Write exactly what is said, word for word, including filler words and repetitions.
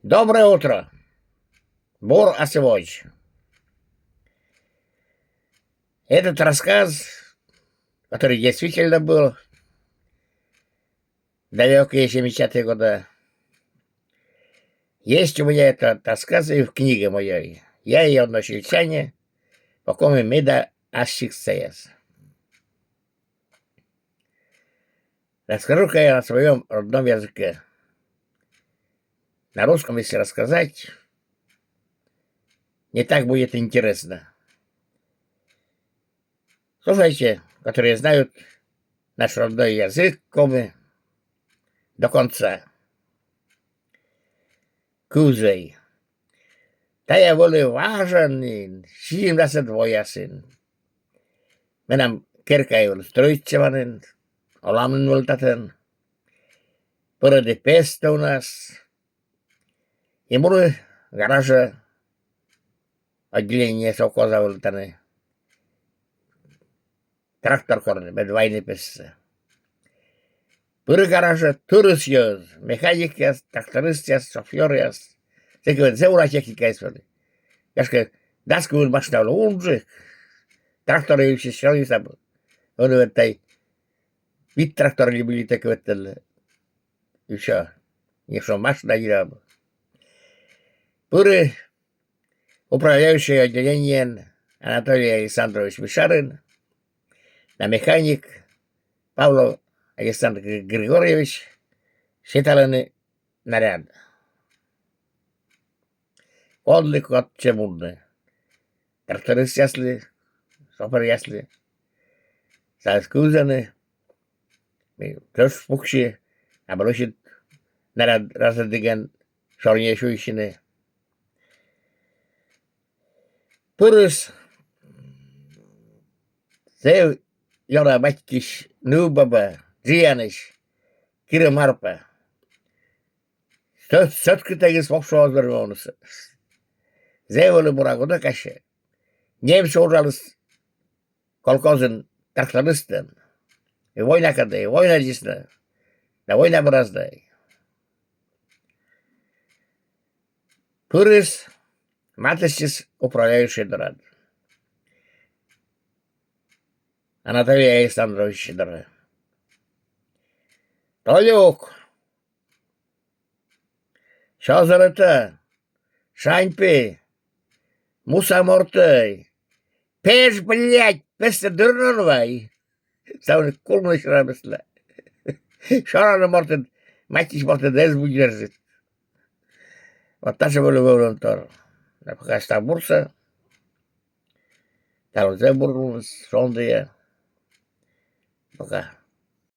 Доброе утро! Бур асывводз! Этот рассказ, который действительно был в далёкие семидесятые годы, есть у меня этот рассказ и в книге моей. Я её носильчане, покоми меда ассиксаяс. Расскажу-ка я на своём родном языке. На русском, если рассказать, не так будет интересно. Слушайте, которые знают наш родной язык, коми, до конца. Кывзӧй. Тая вӧлі важӧн нин, сизимдасӧд воясын. Менам керкаӧй вӧлі стрӧитчӧма нин, олам нин вӧлі татӧн. Пӧрӧді пестӧ у нас. И муні гаражӧ, отделение совхоза вӧлі тані. Трактор корны, мед вайны пестӧ. Пыри гаражӧ, тырыс йӧз: механикъяс, трактористъяс, шофёръяс. Сэки вӧлі зэв уна техникаыс вӧлі. Гашкӧ, дас кымын машина вӧлі унджык. Трактор и всё, всё и сам. Ӧні вед тай вит трактор ли мый ли тэкӧд вед тэнлы. И всё. Ничего, машина йирам. Пыри управляющий отделениеӧн Анатолий Александрович Мишарин да механик Павлов Александр Гри-, Григорьевич сеталӧны наряд. Кодлы кытчӧ мунны. Трактористъяслы, шофёръяслы. Сійӧс кывзӧны. Мый тшӧтш пуксьы, а бӧрын наряд разрядникӧн сёрниӧ сюйсьыны. Пырис зэв ёна матькысь нывбаба, Дзианысь, Кирӧ Марпа. Сӧ-, сӧтка тайӧс вокшоас бӧр вӧвны. Зэв вӧлі бура гӧтыркасьӧ. Немсӧ уджаліс колхозын трактористӧн. И война кадӧ, и война дінӧ, да война бӧрас да. Пырис, матыстчис управляющий дорад. Анатолий Александрович дорӧ. Толюк! Сё зӧрытӧ, шань пи, муса мортӧй, пеж, блядь, пестӧ дыр нин вай. Ставыс кулӧ сёрӧмыслы. Сёрӧм мортыд, матысь мортыд эз выдержит. Вот татшӧм вӧлі вӧвлӧмтор. Да пока став бурсӧ. Талун зэв бур лоис, шондіӧ. Пока.